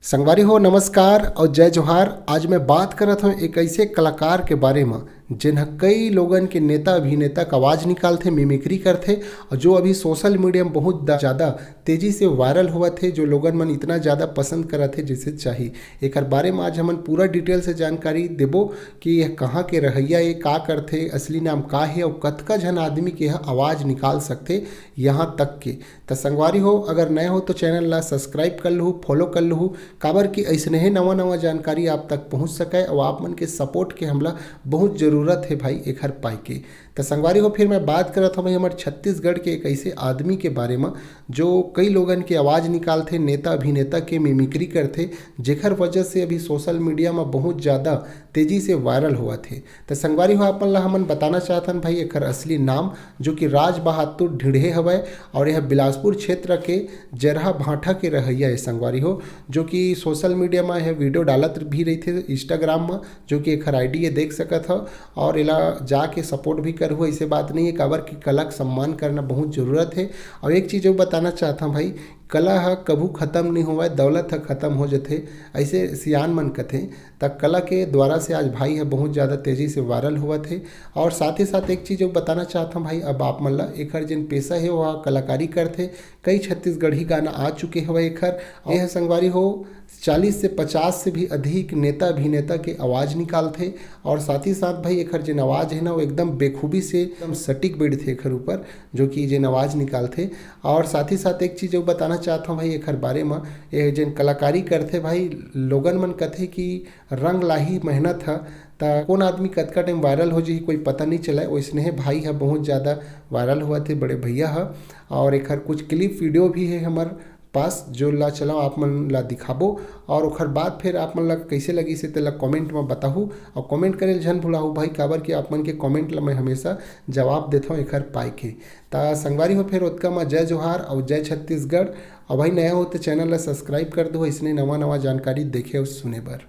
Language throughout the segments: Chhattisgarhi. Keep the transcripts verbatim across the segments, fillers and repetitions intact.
संगवारी हो, नमस्कार और जय जोहार। आज मैं बात करत हूँ एक ऐसे कलाकार के बारे में, जिन ह कई लोगन के नेता अभिनेता का आवाज निकालथे, मिमिक्री करथे, और जो अभी सोशल मीडिया में बहुत द-, ज्यादा तेजी से वायरल होवत हे, जो लोगन मन इतना ज्यादा पसंद करत हे जैसे चाही। एकर बारे में आज हमन पूरा डिटेल से जानकारी देबो कि यह कहाँ के रहैया ए, का करथे, असली नाम का हे और कतका झन आदमी के यह आवाज निकाल सकथे, यहाँ तक के। त संगवारी हो, अगर नए हो तो चैनल ला सब्सक्राइब कर लहू, फॉलो कर लहू, काबर कि ऐसने हे नवा नवा जानकारी आप तक पहुँच सके और आप मन के सपोर्ट के हमला बहुत जरूरत हे भाई एखर पाए के। त संगवारी हो, फिर मैं बात करत हूँ भाई हमर छत्तीसगढ़ के एक ऐसे आदमी के बारे में, जो कई लोगन के आवाज निकालथे, नेता अभिनेता के मिमिक्री करथे, जेखर वजह से अभी सोशल मीडिया में बहुत ज्यादा तेजी से वायरल होवत हे। त संगवारी हो, आप मन ला हमन बताना चाहथन भाई एखर असली नाम, जो कि राज बहादुर ढिढ़े हवय और यह बिलासपुर क्षेत्र के जरहा भाठा के रहैया हे संगवारी हो, जो कि सोशल मीडिया में यह वीडियो डालत भी रहिथे Instagram में, जो कि एखर आईडी ये देख सकत हव और एला जाके सपोर्ट भी करहु, ऐसे बात नहीं है, काबर कि कला के सम्मान करना बहुत जरूरत है। और एक चीज अउ बताना चाहत हूँ भाई, कला ह कभू खत्म नहीं होवय, दौलत ह खत्म हो जथे, ऐसे सियान मन कथे। त कला के द्वारा से आज भाई ह बहुत ज्यादा तेजी से वायरल होवत हे। और साथ ही साथ एक चीज अउ बताना चाहत हूँ भाई, अब आप मन ला एखर जेन पेशा हे, वह कलाकारी करथे। कई छत्तीसगढ़ी गाना आ चुके हवय एखर। यह संगवारी हो, चालीस से पचास से भी अधिक नेता अभिनेता के आवाज निकालथे। और साथ ही साथ भाई एखर जेन आवाज है ना, वो एकदम बेखूबी से एकदम सटीक बैठथे एखर ऊपर, जो कि जेन आवाज निकालथे। और साथ ही साथ एक चीज अउ बताना चाहत हूँ भाई एखर बारे में, ये जेन कलाकारी करथे भाई, लोगन मन कथे कि रंग लाही मेहनत ह, त कौन आदमी कतका टाइम वायरल हो जाही, कोई पता नहीं चले। वैसने हे भाई ह बहुत ज्यादा वायरल होवत हे, बड़े भैया ह। और एखर कुछ क्लिप वीडियो भी है हमर पास, जो ला चलाओ आप मन ला दिखाबो। और ओखर बाद फिर आप मन ला कैसे लगिस हे तेला कमेंट में बताहू, और कमेंट करे ल झन भुलाहू भाई, काबर कि आप मन के कमेंट ला मैं हमेशा जवाब देथव एखर पाए के। त संगवारी हो, फिर ओतका में जय जोहार और जय छत्तीसगढ़। और भाई नया हो तो चैनल ला सब्सक्राइब कर दो, इसने नवा नवा जानकारी देखे और सुने बर।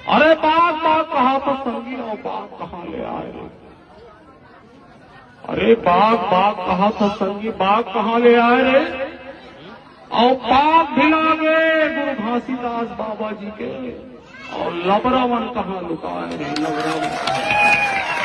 अरे बाग बाग कहा था संगी, और बाग कहाँ ले आए रे? अरे बाग बाग कहा था संगी, बाग कहाँ ले आए रे? और पाग भिला गए गुरु घासीदास बाबा जी के, और लबरावन कहाँ लुकाए रे, लबरावन कहाँ?